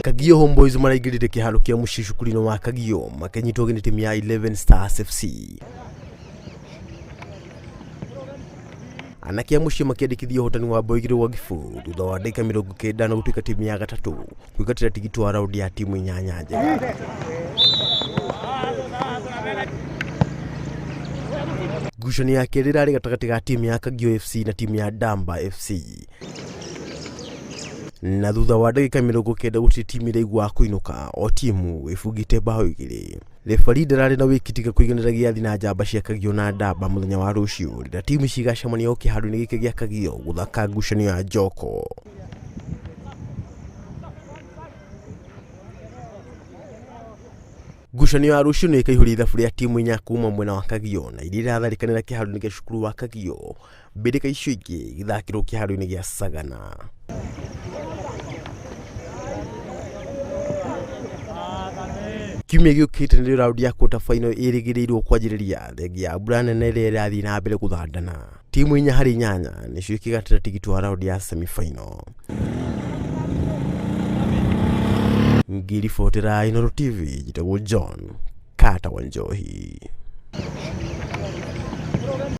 Kagio Homeboys maraingĩrire kĩharo kĩa mũciĩ cukuru-inĩ wa Kagio makĩnyitwo ũgeni timu ya 11 Stars FC. Anake a mũciĩ makĩandĩkithia ũhotani wa bao 2 gwa gĩbũgũ thutha wa ndagĩka 90 na gũtuĩka timu ya gatatũ kwĩgatĩra tigiti wa raundi ya timu inyanya njega. Ngucanio ya kerĩ ĩrarĩ gatagatĩ ga timu ya Kagio FC na timu ya Damba FC. Na thutha wa ndagĩka 90 gũtirĩ timu ĩraiguaga kũinũka o timu ĩbungĩte bao igĩrĩ. Referee ndararĩ na wĩki tiga kũiganĩra gĩathi na njamba cia Kagio na Damba mũthenya wa rũciũ rĩrĩa timu cigacemania o kĩharo-inĩ gĩkĩ gĩa Kagio gũthaka ngucanio ya Njoko. Ngucanio ya rũciũ nĩ ĩkaihũria ithabu rĩa timu inya kuma mwena wa Kagio na iria iratharĩkanĩra kĩharo-inĩ gĩa cukuru wa Kagio mbĩrĩka icio ingĩ igĩthakĩrwo kĩharo-inĩ gĩa Sagana. Kiumia gĩũkĩte nĩrĩo raundi ya quarter final ĩrĩgĩrĩirwo kwanjĩrĩria thengia ya mbura nene ĩrĩa ĩrathiĩ na mbere gũthandana. Timu inya harĩ inyanya nĩcio ikĩgatĩra tigiti wa raundi ya semi final. Ngĩribotera Inooro TV njĩtagwo John Kata wa Njohi.